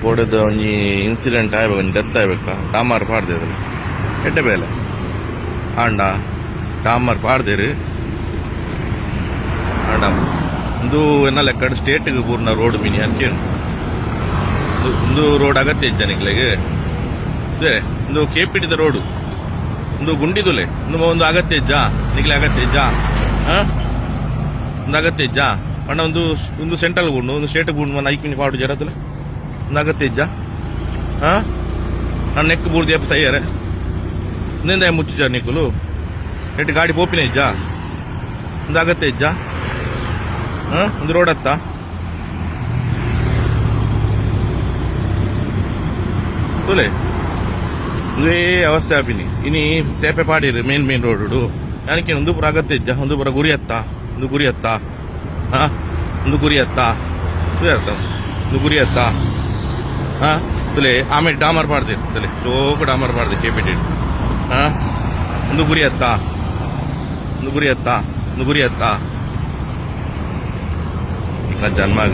ಕೋಡೆದ ಒಂಜಿ ಇನ್ಸಿಡೆಂಟ್ ಆಯ್ಬೇಕು, ಒಂಜಿ ಡೆತ್ ಆಯ್ಬೇಕ. ಡಾಮಾರ್ ಪಾಡ್ದೇರು, ಎಡ್ಡೆ ಬೇಲೆ. ಆಂಡ ಡಾಮರ್ ಪಾಡ್ದೇರು. ಆಂಡ ಉಂದು ಎನ್ನ ಲೆಕ್ಕಡ್ ಸ್ಟೇಟ್ಗೆ ಪೂರ್ಣ ರೋಡ್ ಮಿನಿ ಅಂಚೇನು. ಉಂದು ರೋಡ್ ಅಗತ್ಯ ಇಜ್ಜ ನಿಕ್ಲೆಗ್? ಉಂದು ಕೆಪಿಟಿದ ರೋಡು. ಉಂದು ಗುಂಡಿದುಲೆ. ಉಂದು ಒಂದು ಅಗತ್ಯ ಇಜ್ಜಾ ನಿಕ್ಲೆ? ಅಗತ್ಯ ಇಜ್ಜಾ? ಉಂದು ಅಗತ್ಯ ಇಜ್ಜಾ? ಪಂಡ ಒಂದು ಒಂದು ಸೆಂಟ್ರಲ್ ಗುಂಡು, ಒಂದು ಸ್ಟೇಟ್ ಗುಂಡು. ಐಕ್ ಮಿನಿ ಪಾಡು ಜರతుಲೆ. ಉಂದು ಅಗತ್ಯ ಇಜ್ಜಾ? ಹಾ, ನಾನು ನೆಕ್ ಬೂರ್ದು ಏಪ ಸೈಯರೆ? ಉಂದೆಂದ ಮುಚ್ಚುಜಾರ್ ನಿಕುಲು? ನೆಟ್ ಗಾಡಿ ಪೋಪಿನ ಇಜ್ಜಾ? ಒಂದು ಅಗತ್ಯ ಇಜ್ಜಾ? ಹಾ, ಒಂದು ರೋಡ್ ಅತ್ತ ತುಲೆ. ಉಂದೇ ಅವಸ್ಥೆ ಆಪಿನಿ. ಇನಿ ತೇಪೆ ಪಾಡಿರು ಮೇನ್ ಮೇನ್ ರೋಡ್. ಯಾನಕ್ಕೆ ಒಂದು ಪೂರ ಅಗತ್ಯ ಇಜ್ಜಾ? ಒಂದು ಪೂರ ಗುರಿ ಅತ್ತ? ಒಂದು ಗುರಿ ಅತ್ತ? ಹಾ, ಒಂದು ಗುರಿ ಅತ್ತ? ಅರ್ಥ, ಒಂದು ಗುರಿ ಅತ್ತ? ಹಾ, ತುಲೆ, ಆಮೇಲೆ ಡಾಮರ್ ಪಾಡ್ದಿರು. ತುಲೆ, ಸೋಕು ಡಾಮರ್ ಪಾಡ್ದೆ ಕೆಪಿಟಿ. ಹಾ, ಒಂದು ಗುರಿ ಅತ್ತ? ಒಂದು ಗುರಿ ಅತ್ತ? ಒಂದು ಗುರಿ ಅತ್ತ? ಜನ್ಮಾಗ.